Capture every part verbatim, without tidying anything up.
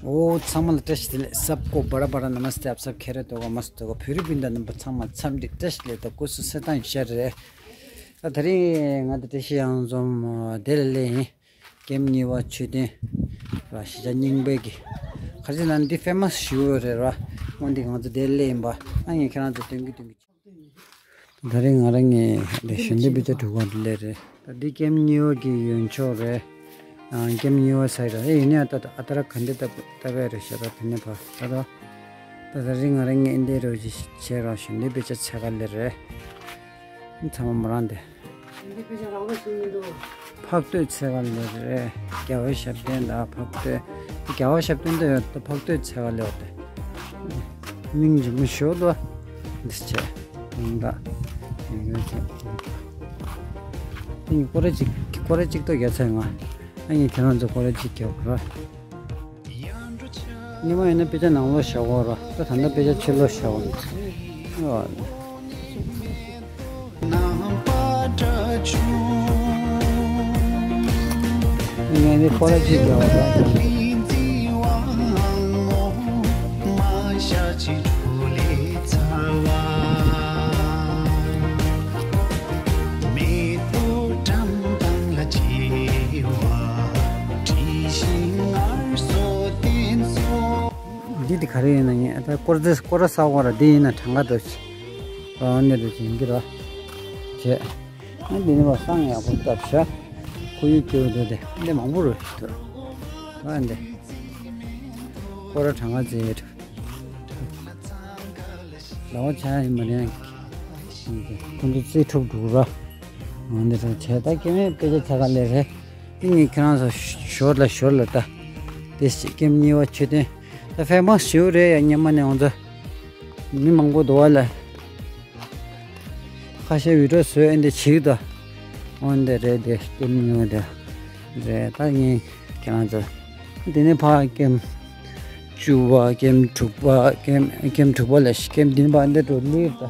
ཨོ་ཚང་མ་ལ་བཀྲ་ཤིས་བདེ་ལེགས། सबको बड़ा बड़ा नमस्ते, आप सब खैरियत होगा, मस्त होगा, पूरी दुनिया में ཚང་མ་འཚམས་འདྲི་བཀྲ་ཤིས་བདེ་ལེགས། སྐུ་གཟུགས་གསལ་ཐང་ཤར་རེད། ད་དེ་རིང་ང་ཚོ་བཀྲ་ཤིས་གཡང་འཛོམས་དེ་ལ་སླེབས་ཡིན། ཀེམ་གཉིས་པ་མཆོད་རྟེན་ར་གཞིས་ཆགས་རྙིང་པའི་གི་ག་རེ་ཟེར་ན་འདི་ཕེ་མ་སི་ཞེ་པོ་རེད་ར། སྔོན་འདི་ང་ཚོ་དེ་ལ་སླེབས་ཡིན་པ། ཨ་ངས་ཁྱེད་རང་ཚོ་སྟོན་གི་སྟོན་གི། ད་རེས་ང་རང་ངས་ཞལ་འདེབས་དཔེ་ཆ་སྒྲུག་ག་འདི་ལ་སླེབས་རེད། ད་འདི་ཀེམ་གཉིས་པ་གི་ཡོད་ཆོག་རེད། ཨ་ཀེམ་གཉིས་པ་ཟེར་ར་ཨེ་ཡིན་ཡ། ད་ཨ་ཏ་ར་ཁ་འདི་ལྟ་བུ་ལྟ་བུ་རེད་ཤག་ད་དེ་ནས་ཕར་ད་ད་ད་ད་རེས་ང་རང་ངས་འདི་འདྲ་བོ་ཅིག་བྱས་ར་ཞལ་འདེབས་དཔེ་ཆ་འཚོལ་ག་སླེབས་རེད། ཚང་མ་མོ་རང་དེ། འདི་དཔེ་ཆ་རག་པ་ཞིག་མི་འདུག་འཕགས་བསྟོད་འཚོལ་ག་སླེབས་རེད། རྒྱལ་བའི་ཞབས་བརྟན་དང་འཕགས་བསྟོད། རྒྱལ་བའི་ཞབས་བརྟན་དེ་ཡོད་དེ་འཕགས་བསྟོད་འཚོལ་ག་སླེབས་པ་དེ། སྙིང་རྗེ་མོ་ཞེ་པོ་འདུག་འདི་བྱས། ཡིན་ད། ཡིན་ཡོད་ཚད། ཨ་ནི་སྐོར་ར་གཅིག་སྐོར་ར་གཅིག་ཏུ་རྒྱག་ཚར་ང་། ཨ་ནི་ཁྱེད་རང་ཚོ་སྐོར་ར་གཅིག་རྒྱག་ར། སྔོན་མ་ཡིན་ན་དཔེ་ཆ་ནང་ལོགས་བཞག་གོ་ར། ད་ད་ལྟ་དཔེ་ཆ་ཕྱི་ལོགས་བཞག་གོ། ཨ། ངས་ནི་སྐོར་ར་གཅིག་རྒྱག་པ་ར། འདི་དེ་ག་རེ་ཡིན་ན་ངས་ད་སྐོར་ར་སྐོར་ར་ཟ་གོ་ར། འདི་ཡིན་ན་གྲངས་ཀ་འདྲ་ཅིག་ཨ་འདི་འདྲ་ཅིག་ཡིན་གྱི་ར། བྱས། ཨ་འདི་ནི་བ་བསང་ཡག་པོ་བཏབ་ཤག་ཁོར་ཡུག་སྐྱིད་པོ་འདུག་སྟེ། འདི་མང་པོ་རེད་ཤག་ཨ་འདི། སྐོར་ར་གྲངས་ཀ་བྱས་ཡོད། ཟླ་བ་ཆ་ཡིན་མ་རེད། ཁོང་ཚོ་རྩིས་ཐུབ་འདུག་ར། འོ་འདི་འདྲ་བྱས། ད་སྐྱེ་དམན་དཔེ་ཆ་འཚོལ་ག་སླེབས་རེད། འདི་ངས་ཁྱེད་རང་ཚོ་ཞོར་ལ་ཞོར་ལ་ད། དེ་སྐྱེ་དམན་གཉིས་པ་མཆོད་རྟེན། ད་ཕེ་མ་སི་ཞེ་པོ་རེད་ཡ། སྔོན་མ་ནས་ང་ཚོ་མི་མང་པོ་འདུག་བ་ལ། ཁ་ཤས་བི་ཌི་ཡོ་བཟོས་ཨེ་འདི་བྱེད་ཀྱི་འདུག་འོ་འདི་རེད། དེ་སྐྱེ་དམན་གཉིས་པ་དེ་རེད། ད་ངས་ཁྱེད་རང་ཚོ་དེ་ནས་ཕར་ཀེམ་བཅུ་པ། ཀེམ་དྲུག་པ། ཀེམ་ཀེམ་དྲུག་པ་ལ་ཀེམ་བདུན་པ་འདི་འགྲོ་ལེར་ད།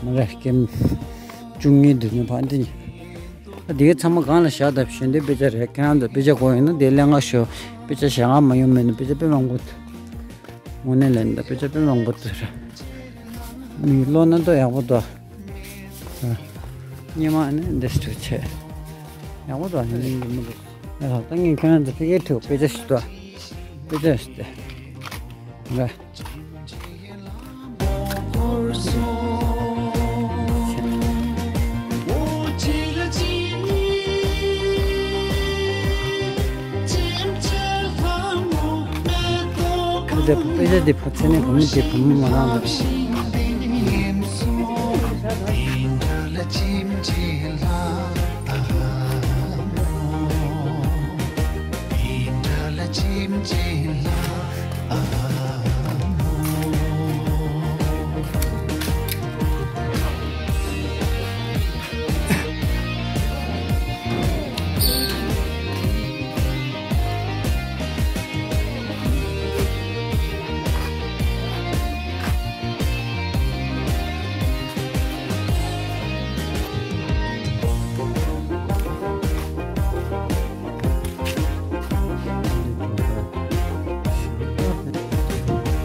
མ་རེད། ཀེམ་བཅུ་གཉིས་བདུན་པ་འདི་ནི། ད་དེ་གའི་ཚང་མ་སྒང་ལ་བཞག་ད། ཞལ་འདེབས་དཔེ་ཆ་རེད། ཁྱེད་རང་ཚོ་དཔེ་ཆ་དགོས་ཡོད་ན་དེ་ལེན་ག་ཤོག་དཔེ་ཆ་ཞལ་སྔ་མ་ཡོང་མེད་ན་དཔེ་ཆ་དཔེ་མང་པོ་འདུག་དངོས་གནས་ལན་ད་དཔེ་ཆ་དཔེ་མང་པོ་འདུག་ར། མི་ཀློག་ན་ཏོ་ཡག་པོ་འདུག་སྔོན་མ་ནི་འདི་སུ་ཆེ་ཡག་པོ་འདུག་སྙིང་རྗེ་མོ་འདུག་ད་ངས་ཁྱེད་རང་ཚོ་ཕ་གིར་ཐུག་དཔེ་ཆ་ཞིག་འདུག་དཔེ་ཆ་ཞིག་སྟེ། ང་དེ་དཔེ་ཆ་དེ་ཕ་ཚེ་ནས་བུ་མོ་དེ་བུ་མོ་མ་རང་ལ།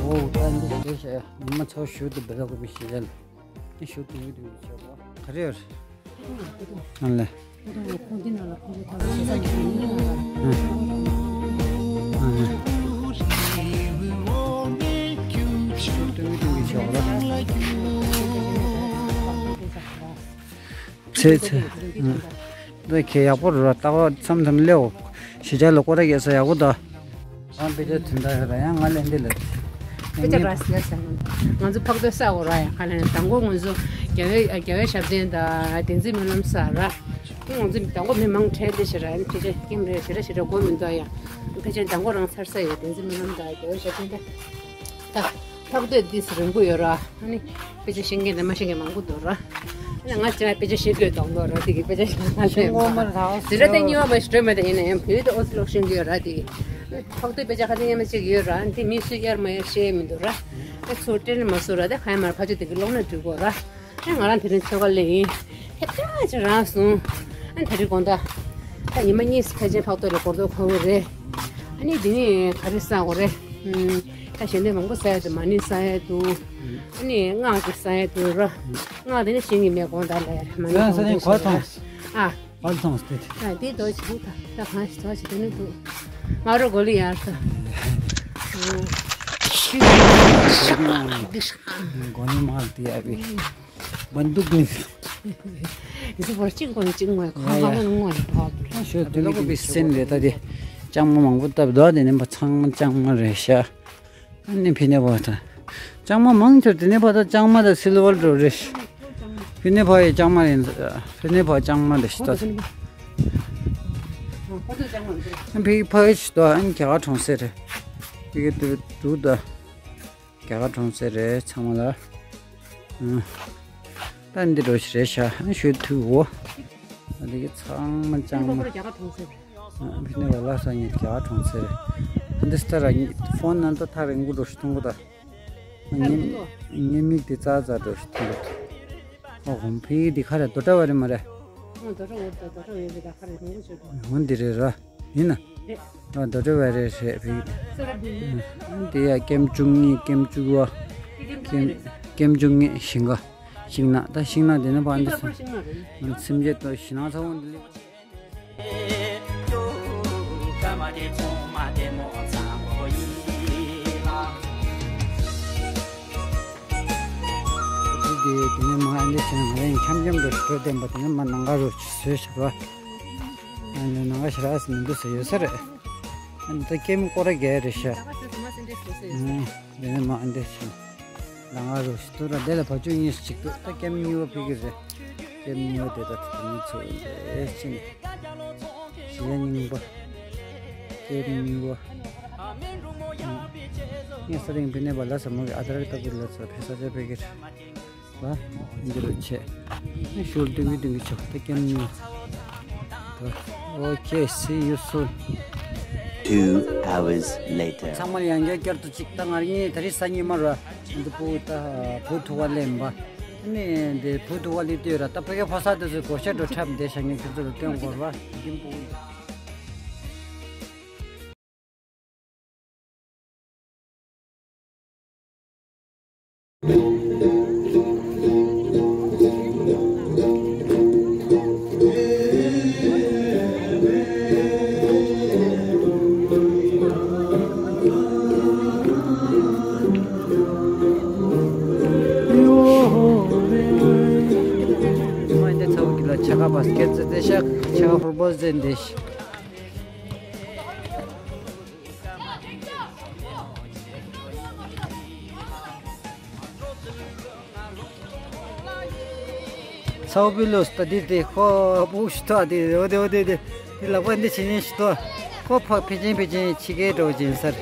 ཨོ་ད་འདི་ཞེས་བྱ་ཡ། ཉི་མ་ཚོ་ཞུ་དུ་བེ་ར་གོ་བི་ཤེས་ལ། ཨེ་ཞུ་དུ་ཡོད་དུ་ཆོག་ག་རེ་ཡོད། ཨ་ལེ། ཨ་ལེ། ཚེ་ཚེ། འདི་ཁྱེད་ཡག་པོ་རེད་ར། ལྟ་བ་མཚམས་མཚམས་སླེབས། གཞིས་ཆགས་ལ་སྐོར་ར་རྒྱག་ས་ཡག་པོ་འདུག་རང་དཔེ་ཆ་དོན་དག་ཡོད་ར། ཡང་ང་ལེན་འདི་ལ། དཔེ་ཆ་ར་ཟེར་ཟེར། ང་ཚོ་ཕག་ཏོ་ས་འོ་ར། ཡང་ཁ་ལེན་དང་པོ་ང་ཚོ་རྒྱལ་བའི་རྒྱལ་བའི་ཞབས་བརྟན་དང་བསྟན་འཛིན་སྨོན་ལམ་ས་ར། ང་ཚོ་དང་པོ་མི་མང་ཁྲལ་དེ་ཞེ་ར། ཕལ་ཆེར་སྐྱེམ་རེ་ཞེ་ར་ཞེ་ར་དགོས་མི་འདུག་ཡང་ཕལ་ཆེར་དང་པོ་རང་ཚར་ས་ཡོད། བསྟན་འཛིན་སྨོན་ལམ་དང་རྒྱལ་བའི་ཞབས་བརྟན་དེ། ད་ཕག་ཏོ་དེ་རིང་པོ་ཡོད་ར། ཨ་ནི་དཔེ་ཆ་ཤེས་མཁན་དང་མ་ཤེས་མཁན་མང་པོ་འདུག་ར། ཨ་ནི་ང་ཅག་དཔེ་ཆ་ཤེས་དགོས་དང་འདུག་ར། དེ་གི་དཔེ་ཆ་ཤེས་མ་ཤེས་ངོ་མ་ར། དེ་ར་དེ་གཉིས་པ་མ་ཤེས་སྒྲོལ་མ་དང་ཡིན་ན་ཡང་བོད་དུ་ཨོ་ཙི་ཀློག་ཤེས་ཀྱི་ཡོད་ར། དེ་ཕག་ཏུ་དཔེ་ཆ་ཁ་དེ་ཡང་མ་ཤེས་ཀྱི་ཡོད་ར། དེ་མི་སུས་གཡར་མ་གཡར་ཤེས་མི་འདུག་ར། ཨ་ཚུར་སྤྲད་ནས་མ་བཟོ་ར། དེ་ག་ཡ་མར་ཕ་ཆུ་དེ་གི་ཀློག་ན་འགྲིག་གོ་ར། ཨ་ང་རང་དེ་རིང་ཚོད་ཁ་ལས་ཡིན། ཧེ་ད་ཅི་རང་སོང་། ཨ་ད་རེས་དགོང་དག་ད་ཉི་མ་གཉིས་ཕལ་ཆེར་ཕག་ཏུ་ལ་སྐོར་ཐོག་ཁོ་བོ་རེད། ཨ་ནི་དེ་ནས་ག་རེ་ཟ་དགོས་རེད། ཨུམ། ད་གཞན་དོན་མང་པོ་ཟ་ཡ་འདུག་མ་ཎི་ཟ་ཡ་འདུག་ཨ་ནི་སྔགས་ཀྱི་ཟ་ཡ་འདུག་ར། སྔགས་དེ་ནི་གཞན་གྱིས་མེད་དགོངས་དག་ལ་ཡ་མ་ཎི་ཟ་ཡ་གོ་མཐོང་། ཨ། གོ་མཐོང་སྟེ། ཨ་དེ་དོ་ཞིག་ད་ད་གང་ཞིག་དོ་ཞིག་དེ་ནི་འདུག་ང་རོ་གོ་ལི་ཡར་ས། གོ་ནི་མ་དེ་ཨ་བི། མ་འདུག་ནི། ཡིན་ཙི་བར་གཅིག་གོ་ནི་གཅིག་ངོས་ཁོ་ཡ་ཡ། ཁ་ཁ་ངོས་ཁོ་ཡ། ཤོད་དུ་ལོ་གོ་བི་སེན་རེད་ད་དེ། ལྕང་མ་མང་པོ་བཏབ་དོ་དེ་ནི་མ་ཚང་མ་ལྕང་མ་རེད་ཤག་ཨ་ནི་ཕི་ནེ་བ་ད། ལྕང་མ་མང་ཆེ་དེ་ནི་བ་ད་ལྕང་མ་ད་སིལ་ཝར་འགྲོ་རེད། ཕི་ནེ་བ་ཡི་ལྕང་མ་ཡིན། ཕི་ནེ་བ་ལྕང་མ་རེད་ཤག་ད། ཕི་ཕ་ཡི་ཤི་ད་ཨ་ནི་རྒྱ་གར་གྲོང་གསེབ་རེད། ཕི་གི་དུ་དུ་ད། རྒྱ་གར་གྲོང་གསེབ་རེད་ཚང་མ་ལ། ཨ། ད་འདི་འགྲོ་ཞིག་རེད་ཤག་ཨ་ནི་ཞོལ་ཐུག་འོ། ཨ་འདི་གི་ཚང་མ་ལྕང་མ། རྒྱ་གར་གྲོང་གསེབ་རེད། ཨ་ཕི་ནེ་བ་ལ་ས་ཉིད་རྒྱ་གར་གྲོང་གསེབ་རེད། ཨ་འདི་སྟ་ར་ཉིད་ཕོན་ནང་ད་ཐག་རིང་པོ་འགྲོ་ཞིག་མཐོང་གོ་ད། ཉེ་ཉེ་མིག་དེ་ཙག་ཙག་འགྲོ་ཞིག་མཐོང་གོ་ད། ཨོ་ཧོམ་ཕི་འདི་ཁ་རེད་རྡོ་བྲག་བ་རེད་མ་རེད། ཨ་རྡོ་བྲག་འོ་ད་རྡོ་བྲག་ཡོད་པའི་ད་ཁ་རེད་མཐོང་གོ་ཞིག་འོ་འདི་རེད་ར། ཡིན་ན། རེད། ཨ་རྡོ་གྲོ་བ་རེ་རེ་བི། དེ་ཡ་ཀེམ་བཅུ་གཉིས་ཀེམ་བཅུ་བ། ཀེམ་ཀེམ་བཅུ་གཉིས་ཤིང་ཀ་ཤིང་ནགས་ད་ཤིང་ནགས་དེ་ནས་ཕར་འདི་སོང་། སེམས་ཅན་ཏོ་ཤིང་ནགས་ཚ་བོ་འདི་ལེ། དེ་དེ་ནས་མ་འདི་ཤིང་ནགས་རེད། འཁྱམ་འཁྱམ་དུ་འགྲོ་བསྡད་པ་དེ་ནས་མ་ནང་ག་རུ་བཟོས་བཞག་པ། ཨ་ནི་ནང་ག་ཞེ་དྲག་མི་འདུག་ཟེར་ཡོད་ས་རེད། ཨ་ནི་ད་ཀེམ་སྐོར་ར་རྒྱག་རེད་ཤག་ཨ་ནི་མ་ཨ་འདི་ཤིང་ལང་ག་རུ་ཞིག་ཏུ་ར་དེ་ལ་བ་ཅུ་གཉིས་ཤིག་ཏུ་ད་ཀེམ་གཉིས་པ་ཕི་གི་རེད། ཀེམ་གཉིས་པ་དེ་ད་དེ་ནི་ཚོ་རེད་ཤིང་ཞི་ཡ་རྙིང་པ། ཀེམ་གཉིས་པ། ངས་ས་རིང་ཕི་ནེ་བ་ལ་ས་མོ་གི་ཨ་དར་ཏ་གུ་ལ་ཚོ་ཕེ་ས་ཆ་ཕི་གི་རེད། ལ། འདི་རུ་ཆེ། ཤུལ་ཏིང་གི་ཏིང་གི་ཆོག་ད་ཀེམ་ཉུ། Okay, see you soon. Two hours later. ཚང་མ་ལ་ཡང་བསྐྱར་བསྐྱར་དུ་ཅིག་ད་ང་གཉིས་ད་རེས་གཟའ་ཉི་མ་ར། འདི་པུ་ད་བུ་ཐུག་པ་ལེན་པ། ནི་འདི་བུ་ཐུག་པ་ལི་ཏུ་ར་ད་ཕ་གི་ཕ་ས་དུ་སུ་གོ་ཤ་འགྲོ་འཁྲབ་འདི་ཤ་ཉེ་ཁྱོད་ཚོ་ལ་སྟོན་དགོས་ར་འདི་པུ། མ་འདི་ཚ་བོ་གི་ལ་ཆ་ག་བ་སི་ཀེ་ཊི་རྩེ་ཤག་ཆ་ག་ཕུཊ་བོལ་རྩེ་འདི་ཤག་ཚའོ་པི་ལོ་སྟ་དི་དེ་ཁོ་པུ་ཤི་ཐ་དེ་འོ་དེ་འོ་དེ་དེ་དེ་ལག་པ་འདི་བྱེད་ཉན་ཤི་ཐོ་ཁོ་ཕ་ཕེ་ཅན་ཕེ་ཅན་ཕྱི་གའི་འགྲོ་ཅན་སར་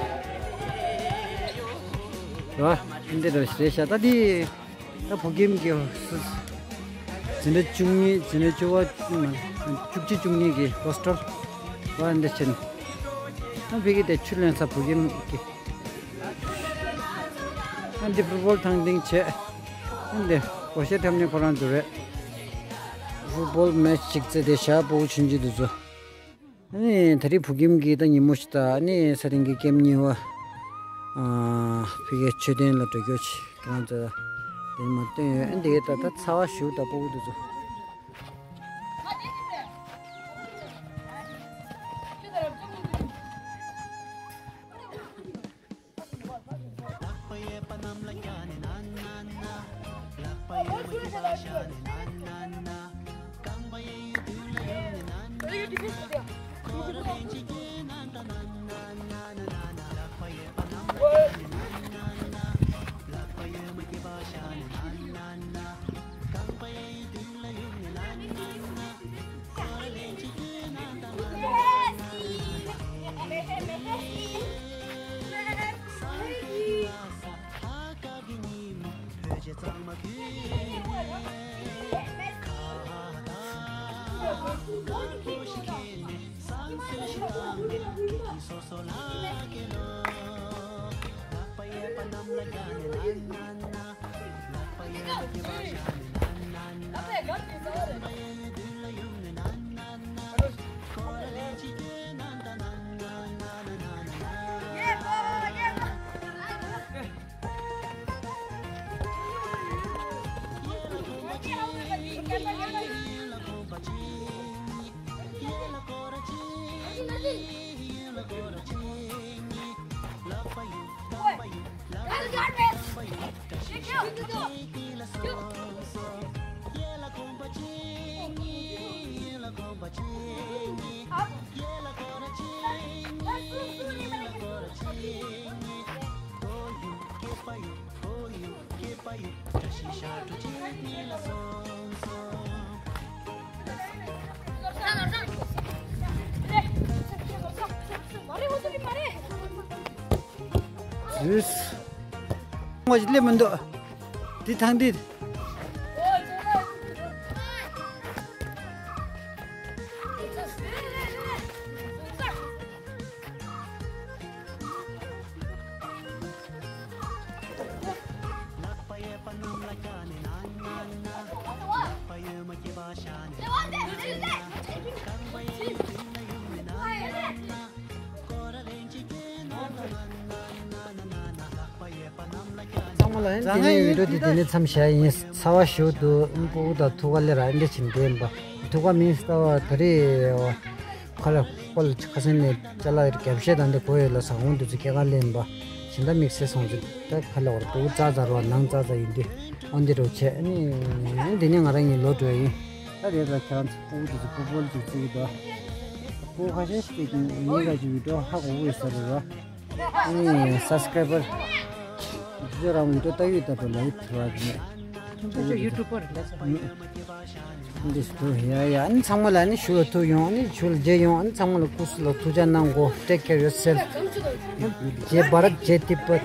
ར་འདི་འགྲོ་ཤི་རེད་ཤག་ད་དེ། ད་བོད་ཁྱིམ་གྱི་འཛིན་གྲྭ་བཅུ་གཉིས་འཛིན་གྲྭ་བཅུ་པ་བཅུ་གཅིག་བཅུ་གཉིས་ཀྱི་ཧོ་སི་ཊེལ་བ་འདི་ཕྱིན། ད་བོད་ཀྱི་དེ་ཆུ་ལེན་ས་བོད་ཁྱིམ་གྱི། ཨ་འདི་ཕུཊ་བོལ་ཐང་ཐིང་བྱས། ཨ་འདི་སྒོར་གཞས་འཁྲབ་ནི་ཁོ་རང་ཚོ་རེད། ཕུཊ་བོལ་མེ་ཆི་ཅིག་རྩེ་དེ་ཞག་པོ་ཆུང་ཆུང་དུ་ཚོ། ཨ་ནི་ད་རེས་བོད་ཁྱིམ་གྱི་ད་ཉིན་མོ་ཞིག་ད་ཨ་ནི་ས་སྟེང་གི་ཀེམ་གཉིས་པ། ཨ་ཕ་གིའི་མཆོད་རྟེན་ལ་འགྲོ་རྒྱུ་ཞིག་ཁྱེད་རང་ཚོ་དེ་མ་སྟོན་ཡོད། ཨ་འདི་ད་ད་ཚ་བ་ཞུ་ད་སྤུ་གུ་དེ་ཚོ། ཟུས། ངོ་ལེ་མི་འདུག་འདི་ཐང་འདི། ཚང་མ་ལ་ཡིན། དེ་ནས་བི་ཌིའོ་འདི་དེ་ནས་མཚམས་བཞག་ཡིན། ཚ་བ་ཞུ་འདུག་སྤུ་གུ་དང་ཐུག་ག་ལེ་ར་འདྲ་བྱིན་དེ་ཡིན་པ། ཐུག་ག་མིན་སྟ་བ་ད་རེས་ཁ་ལ་ཁོ་ལ་ཁ་སེང་ནས་ཅ་ལག་རྒྱབ་བཤད་དང་འདི་གོ་ཡོད་ལ་ས་ཧོང་དུ་ཚུ་སྐྱེ་ག་ལེན་པ་ཞིན་ད་དམིགས་བསལ་སོང་ཚུལ་ད་ཁ་ལ་བར་དུ་རྩ་ཚ་རོ་ནང་རྩ་ཚ་ཡིན་དུས་ཨོ་འདི་རོ་བྱས་ཨ་ནི་འདི་ནས་ང་རང་གཉིས་ལོ་འགྲོ་ཡིན། ད་རེས་ལ་ཁྱེད་རང་ཚོ་སྤུ་གུ་དེ་ཚོ་སྤུ་སྤོལ་ཅིག་བརྩི་གི་འདུག་སྤུ་གུ་ཁ་ཤས་ཤིག་གིས་ངའི་ལ་ཅིག་བི་ཌིའོ་ཧ་གོ་གི་ཡོད་ས་རེད་རོ། ཨེ་སབ་སི་ཀ་རའི་བར་ཇོ་རང་བི་ཌིའོ་ལྟ་ཡོད་ལྟ་བུ་ལ་ཡིད་ཐུ་བ་གི་མེད། ཁྱོད་ཚོ་ཡུ་ཊུབ་པར་ལ་ཟེར་བ་ཡིན། འདི་སུ་ཡ་ཡ་ཨ་ནི་ཚང་མ་ལ་ཨ་ནི་ཞུ་ལ་ཐུག་ཡོང་། ཨ་ནི་ཞུ་ལ་རྗེ་ཡོང་། ཨ་ནི་ཚང་མ་ལ་སྐུ་གཟུགས་ལ་ཐུགས་ཅག་གནང་གོ Take care yourself. ཇེ་བྷ་རད་ཇེ་ཏི་པད།